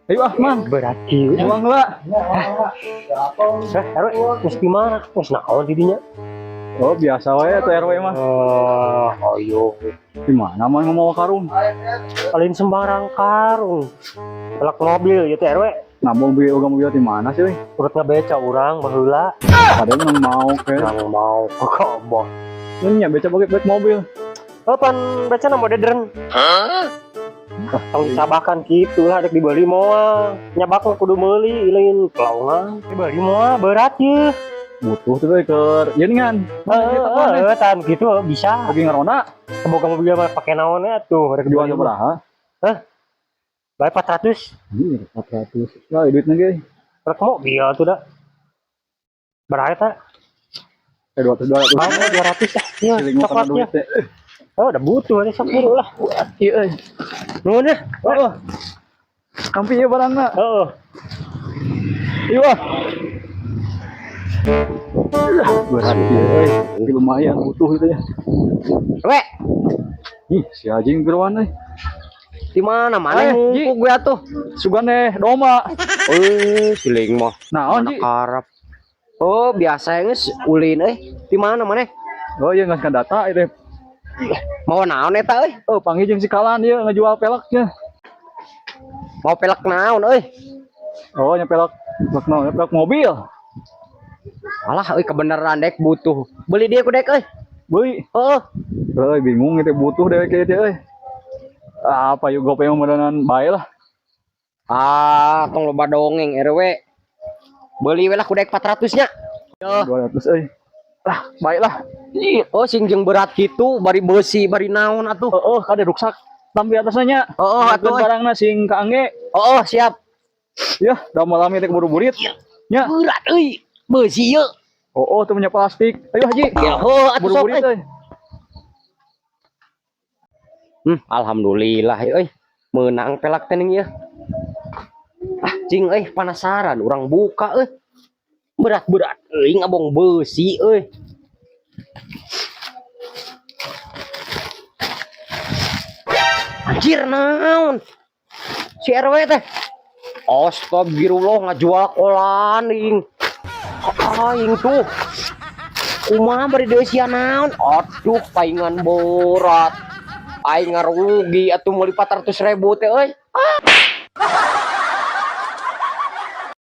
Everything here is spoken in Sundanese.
Ayo ah, Mang. Berat kieu. Buang lah. Eh, RW, geus di mana? Geus naon di dinya? Oh, biasa wae atuh RW mah. Oh, ayo. Di mana Mang mau karung? Lain sembarang karung. Pelak mobil ieu teh RW. Nah, mobil uga mobil di mana sih, euy? Urut ngabeca urang baheula. Padahal menang mau ke. Urang mau kok. Nya beca bagi bek mobil. Oh, pan beca na modern. Tong dicabakan kitu lah dek dibeli moal. Nyabak mah kudu meuli lain pelaungan. Dibeli moal berat ye. Butuh tuh euy keur ieu ngan. Heeh, heeh, tan gitu bisa. Lagi ngeronda, Semoga mobil mah pake naon ya tuh rek jual dibeli. sabaraha? Bae 400. Anjir, 400. Lah duitna ge. Rek mobil tuh dah. Berapa eta? Eh 200 200. Bae 200 ah. Iya, Siling mau kana coklatnya. duit teh. Oh, udah butuh nih sok buru lah. Iya euy. Nuhun ya. Heeh. Kampi ieu barangna. Heeh. Iya ah. Berat ieu euy. Tapi lumayan butuh itu ya. We, Ih, si anjing geroan euy. di mana mana Eh, Ji. ngumpul gue atuh. Sugan eh domba. Eh, siling mah. Naon, Mana Ji? karep. Oh, biasa geus ulin euy. Di mana mana? Oh iya geus data ieu teh. Mau naon eta euy? Oh, panggil jeung si Kalan ieu ngejual peleknya. Mau pelek naon euy? Oh, nya pelek pelek naon? Nya pelek mobil. Alah euy kebenaran dek butuh. Beli dia ku dek euy. Beli. Heeh. Euy, bingung ieu teh butuh dewek ieu teh euy. Apa yuk gope mah meureunan bae lah. Ah, tong loba dongeng RW. Beli we lah ku dek 400 nya. Yo. 200 euy. Lah, bae lah. Oh, sing jeung berat kitu bari beusi bari naon atuh. Heeh, kade ruksak tampi atasnya nya. Heeh, atuh. Nyiapkeun barangna sing kaangge. Oh, siap. Yah, da malam ieu teh keburu burit. Nya. Berat euy. Beusi ieu. Oh, oh, teu punya plastik. Ayo Haji. Ya, heuh atuh sok Buru-burit euy. euy. Alhamdulillah euy. Meunang pelak teh ning ieu. Ah, cing euy penasaran urang buka euy. Berat-berat euy ngabong beusi euy. Anjir naon? Si RW teh. Astagfirullah ngajual kolan aing. Aing tuh. Kumaha bari deusian naon? Aduh paingan berat. Aing ngarugi atuh meuli 400.000 teh euy.